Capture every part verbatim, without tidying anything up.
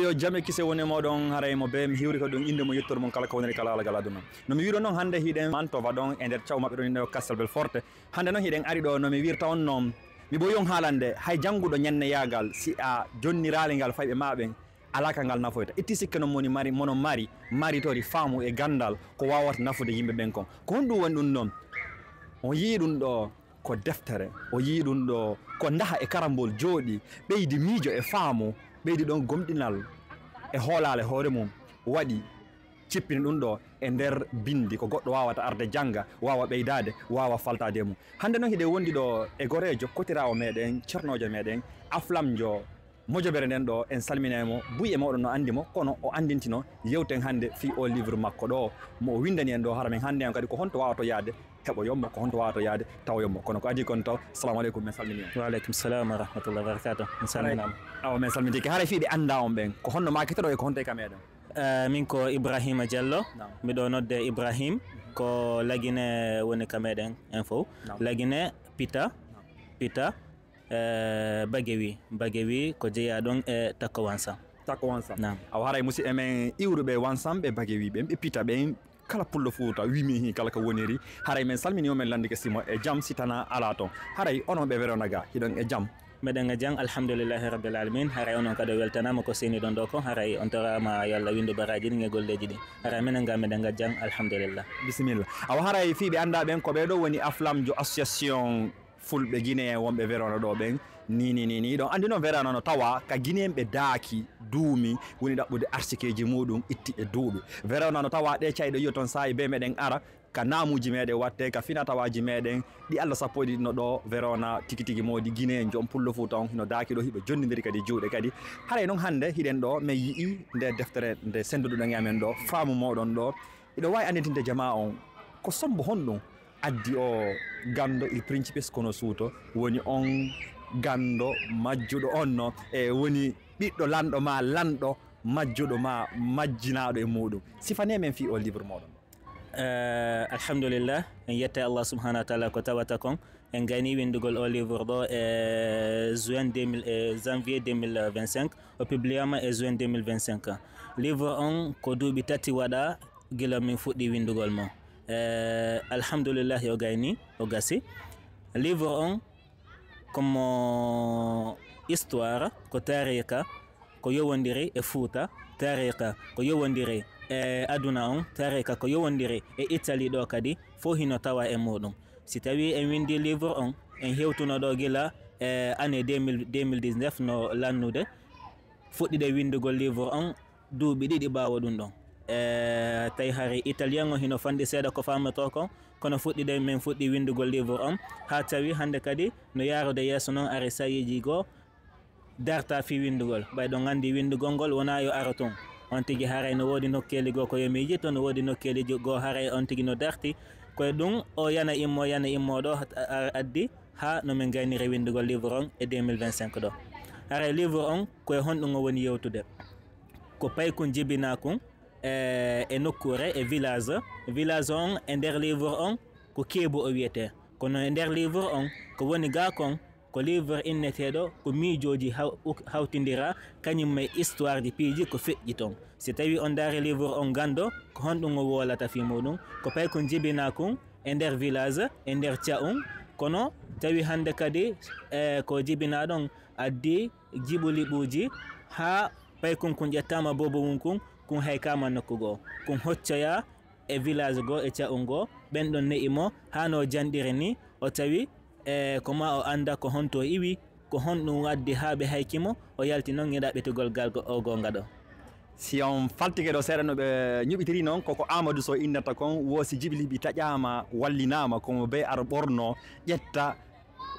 Yo jam e kise woni e mooɗon, haray mo bee mi hiwri ko ɗum innde mo yettor mum kala ko woniri kala alagal aduna. No mi wiɗo noon, hannde hiɗen Mantova ɗon e nder caw maɓɓe ɗon inne Castel Belforte. Hannde noon hiɗen ari ɗo no mi wirta on noon. Mi ɓooyi on haalande hay jannguɗo ñanneyaagal si a jonniraali ngal fayɓe maa ɓen alaa ka ngal nafoyta. Itti sikke noon moni mari, mono mari, maritori faamu e ganndal ko waawata nafude yimɓe ɓen kon. Ko honɗum woni ɗum noon? On yii ɗum ɗo ko deftere, o yii ɗum ɗo ko ndaha e karambol jooɗi, ɓeydi miijo e faamu, ɓeydi ɗon gomɗinal e hoolaale hoore mum, waɗi cippini ɗum ɗo e nder binndi ko goɗɗo waawata arde jannga, waawa ɓeydaade, waawa faltaade e mum. Hannde noon hiɗen wondi ɗo e goreejo kotiraawo meɗen, ceernoojo meɗen, aflamjo mojobere nden ɗo, en salminay mo. Buy e mooɗon no anndi mo, kono o anndintino yewten hannde fii o livre makko ɗo, mo o winndani en ɗo, hara men hannde on kadi ko honto waawato yaade heɓoyon mo, ko honto waawato yaade tawoyon mo. Kono ko adii kon taw, salamu aleykum, men salmini on. Wa aleykum salam wa rahmatullahi wa barakatuh. En salminaama. Awa, men salmitike. Haray fii ɓe anndaa on ɓen, ko honno maakete ɗo e ko honto e ka meɗen? Eh, min ko Ibrahima Diallo. Naam. Miɗo nodde Ibrahim. Ko Lagine woni ka meɗen en fow. Naam. Lagine Pita. Naam. Pita, eh, Bagewi. Bagewi ko jeyaa ɗon e Takko Wansam. Takko Wansam. Naam. Awa haray musidɓe men iwruɓe Wansam ɓe Bagewi ɓen, ɓe Pita ɓen, kala pullo Fuuta, wi mi hi kala ko woniri. Haray men salmini o, men lanndike si mo e jam, si tana alaa ton. Haray onon ɓe Verona ga, hiɗon e jam? Meɗen e jam, alhamdulillahi rabbil alamin. Haray onon kadi o weltanaama ko seeni ɗon ɗo ko. Haray on toraama yo Allah winndu baraaji ɗin e golleeji ɗin. Haray menen ga meɗen ga jam, alhamdulillah. Bisimilla. Awa haray fii ɓe anndaa ɓen ko ɓee ɗo woni aflamjo association Fulɓe Guinée wonɓe Verona ɗo ɓen. Ni, ni, ni, ni. Ɗon anndi noon Verona no tawa ka Guinéen ɓe daaki duumi woni ɗaɓɓude arsikeeji muɗum itti e duuɓi. Verona no tawa ɗe cayɗo yiyo ton saa'i be meɗen ara ka naamuuji meɗen watte, ka finatawaaji meɗen ɗi Allah sappo e ɗiɗi no ɗo Verona tigi tigi moodi Guinéen jom pullo Fuuta on hino daaki ɗo hiɓe jondindiri kadi juuɗe kadi. Haray noon hannde hiɗen ɗo men yi'i nde deftere nde sennduɗon e amen ɗo, faamu mooɗon ɗo. Hiɗo waawi annditinde jamaa on ko sombo honɗum addi o ganndo il principes kono suuto woni on ganndo majjuɗo on no e woni ɓiɗɗo lanɗo ma lanɗo majjuɗo ma majjinaaɗo e muɗum. Sifane men fii o livre mooɗon. Eh, alhamdulillah, en yetta Allah subhanahu wa taala ko tawata kon. En gayni winndugol o livre ɗo e juin deux mille, e janvier deux mille vingt-cinq, o publiama e juin deux mille vingt-cinq. Livre on ko duuɓi tati waɗa gila min fuɗɗi winndugol mo. Eh, alhamdulillahi o gayni, o gasi. Livre on komo histoire, ko taarika, ko yowondiri e Fuuta, taarika, ko yowondiri e aduna on, taarika, ko yowondiri e Italie ɗo kadi, fof hino tawa e muɗum. Si tawi en winndi livre on, en hewtuno ɗo gila e année deux mille, deux mille dix-neuf no lannude, fuɗɗide winndugol livre on duuɓi ɗiɗi ɓaawo ɗum ɗon. E, tawi hari Italien on hino fanɗi seeɗa ko faamato kon, kono fuɗɗide men fuɗɗi winndugol livre on, haa tawi hannde kadi no yaarude yeeso non ari sayiiji goo darta fii winndugol. Ɓay ɗon anndi winndugol ngol wonaa yo aro tun. On tigi haray no woodi nokkeeli goo ko yo miijito, no woodi nokkeeli jo-, goo haray on tigi no darti. Ko e ɗum o yana immo, yana immo ɗo a-, a-, addi haa no min gayniri winndugol livre on e deux mille vingt-cinq ɗo. Haray livre on ko e honɗum o woni yewtude? Ko paykun jibinaa kun e, e nokkuure, e village. Village on e nder livre on ko Keebu o wiyetee. Kono e nder livre on ko woni gaa kon ko livre inneteeɗo ko miijooji haw-, uk-, hawtindiraa, kañum e histoire ji piiji ko feƴƴi ton. Si tawi on ndaari livre on ganndo, ko honɗum o woolata fii muɗum? Ko paykun jibinaa kun e nder village, e nder ca'un, kono tawi hannde kadi, e, ko jibinaa ɗon addi jiɓuliɓuuji haa paykun kun ƴettaama boobo mum kun, kun haykaama nokku goo, kun hoccoyaa e village goo e ca'u ngoo, ɓen ɗon ne'i mo haa no janɗiri ni, o tawi, e, ko ma o annda ko honto o iwi, ko honɗum addi haa ɓe hayki mo, o yalti non e ɗaɓɓitugol gal go-, o goonga ɗo. Si on faltike ɗo seeɗa no ɓe ñuɓitiri non, koko Amadou Sow innata kon, wo si jiɓiliɓi taƴaama, wallinaama, ko mo bee ara ɓorno, ƴetta,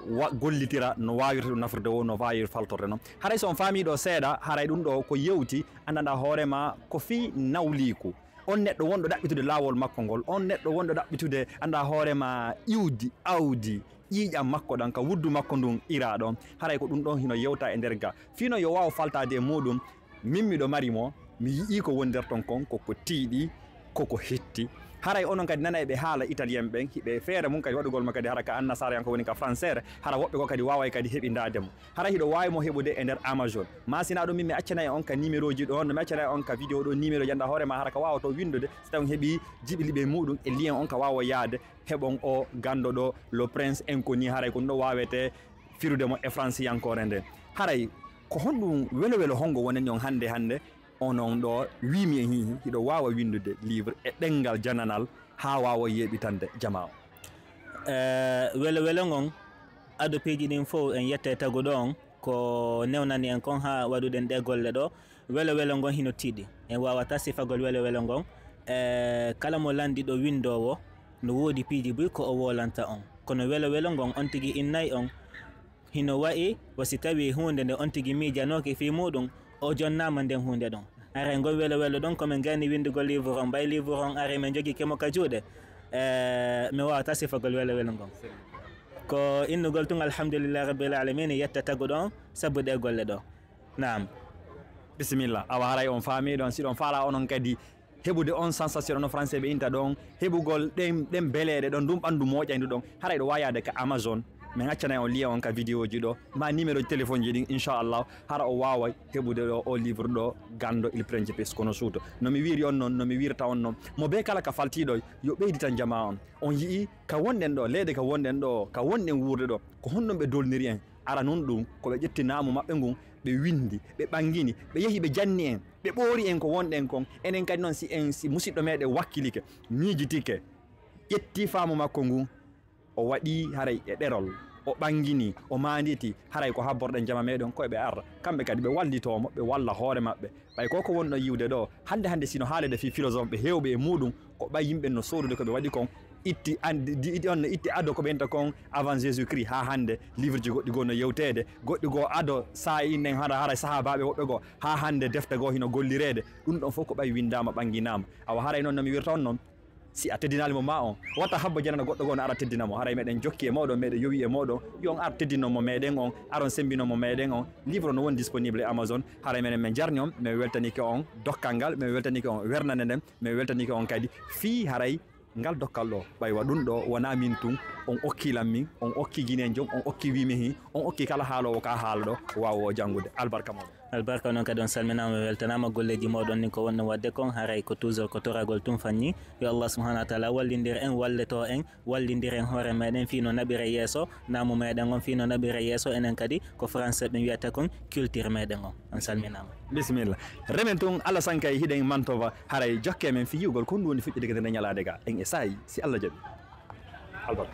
wa-, gollitira no waawirta ɗum nafrude wo, no waawir faltorde non. Haray so on faamii ɗo seeɗa, haray ɗum ɗo ko yewti, anndanɗaa hoore ma ko fii nawliiku. On neɗɗo wonɗo ɗaɓɓitude laawol makko ngol, on neɗɗo wonɗo ɗaɓɓitude, anndaa hoore ma iwdi, awdi, ƴiiƴam makko ɗan, ka wuddu makko ndun iraa ɗon. Haray ko ɗum ɗon hino yewta e nder ga. Fii non yo waaw faltaade e muuɗum, min miɗo mari mo, mi yi'ii ko woni nder ton kon, koko tiiɗi, koko hetti. Haray onon kadi nanay ɓe haala italien ɓen, hiɓe feere mum kadi waɗugol mo kadi hara ka annasarayanko woni ka français, hara woɓɓe goo kadi waaway kadi heɓindaade mo. Hara hiɗo waawi mo heɓude e nder Amazon. Ma sinaa ɗum min mi accanay on ka numéro ji ɗon, no mi accanay on ka vidéo ɗo numéro ji annda hoore ma hara ka waawa to winndude, si tawi on heɓi jiɓi liɓe muɗum e lien on ka waawa yaade, heɓon o ganndo ɗo, le prince inconnu, haray ko ɗum ɗo waawete firude mo e fransiyankoore nde. Haray ko honɗum welo welo hongo wonani on hannde hannde? Onon ɗo wiimi e hihi, hiɗo waawa winndude livre e ɗemngal jananal haa waawa yeeɓitande jamaa on. Eh, welo welo ngon, ado piiji ɗin fow en yette taguɗo on ko newnani en kon haa waɗuɗen ɗe golle ɗo. Welo welo ngon hino tiiɗi. En waawata sifagol welo welo ngon. Eh, kala mo lanndi ɗo winndoowo, no woodi piiji buy ko o wolanta on. Kono welo welo ngon on tigi innay on. Hino wa'i wa si tawii huunde nde on tigi miijanooki fii muuɗum, o jonnaama nden huunde ɗon. Haray ngon welo welo ɗon ko min gayni winndugol livre on, ɓay livre on arii min njogike mo ka juuɗe. Eh, mi waawata sifagol welo welo ngon. Ko innugol tun alhamdulillahi rabbil alamina, yetta taguɗo on sabu ɗe golle ɗo. Naam. Bisimilla, awa haray on faamii ɗon, si ɗon faalaa onon kadi heɓude on sensation no français ɓe inta ɗon, heɓugol ɗen ɗen beleeɗe ɗon, ɗum ɓanndu moƴƴayndu ɗon, haray ɗo waawi yaade ka Amazon. Min accanay on lien on ka vidéo ji ɗo ma numéro ji téléphone ji ɗin, inchallah hara o waaway heɓude ɗo o livre ɗo, Ganndo il Principe Sconosciuto. No mi wiiri on noon, no mi wiirta on noon, mo bee kala ka faltiiɗo, yo ɓeyditan jamaa on. On yi'i ka wonɗen ɗo, leyɗe ka wonɗen ɗo, ka wonɗen wuurde ɗo, ko honɗum ɓe dolniri en? Ara nun ɗum ko ɓe ƴetti naamu maɓɓe ngun, ɓe windi, ɓe ɓangini, ɓe yehi ɓe janni en, ɓe ɓoori en ko wonɗen kon. Enen kadi noon si en, si musiɗɗo meɗen wakkilike, miijitike, ƴetti faamu makko ngun, o waɗi haray e ɗerol, o ɓangini, o maanditi, haray ko habborɗen jama meɗen koye ɓe arra. Kamɓe kadi ɓe wallitoo mo, ɓe walla hoore maɓɓe. Ɓay ko ko wonno yiwde ɗo, hannde hannde sino haalede fii philosophe ɓe heewɓe e muuɗum, ko ɓay yimɓe no soodude ko ɓe waɗi kon, itti andi di itti on no itti ado ko ɓe inta kon avant Jésus Christ haa hannde, livre ji goɗɗi goo no yewteede, goɗɗi goo ado saa'i nden hara hara sahaabaaɓe woɓɓe goo haa hannde defte goo hino gollireede. Ɗum ɗon fof ko ɓay winndaama ɓannginaama. Awa haray noon no mi wirta on noon, si a teddinaali mo ma on, wata habbo janano goɗɗo goo no ara teddina mo. Haray meɗen jokki e mooɗon, meɗen yowi e mooɗon, yo on ar teddino mo meɗen on, aron sembino mo meɗen on. Livre no woni disponible e Amazon. Haray menen men jarni on, men weltanike on dokkal ngal, men weltanike on wernande nden, men weltanike on kadi fii haray ngal dokkal ɗo. Ɓaywa ɗum ɗo wonaa min tun, on okki lan min, on okki Guinéen jom, on okki wiimi hi, on okki kala haaloowo ka haala ɗo waawo o janngude. Albarka mooɗon. Albarka, onon kadi on salminaama, weltanaama golleeji mooɗon ɗin ko wonno waɗde kon, haray ko toujours ko toragol tun fanni. Yo Allah subhanahu wa taala wallindir en, wallito en, wallindiren hoore meɗen fii no naɓira yeeso naamu meɗen on, fii no naɓira yeeso enen kadi ko français ɓe wiyata kon culture meɗen on. On salminaama. Bisimilla. Remen tun Alasan kay hiɗen Mantova, haray jokke men fii yi'ugol ko honɗum woni fuɗɗude kadi nde ñalaande ga en e saa'i si Allah jaɓi. Albarka.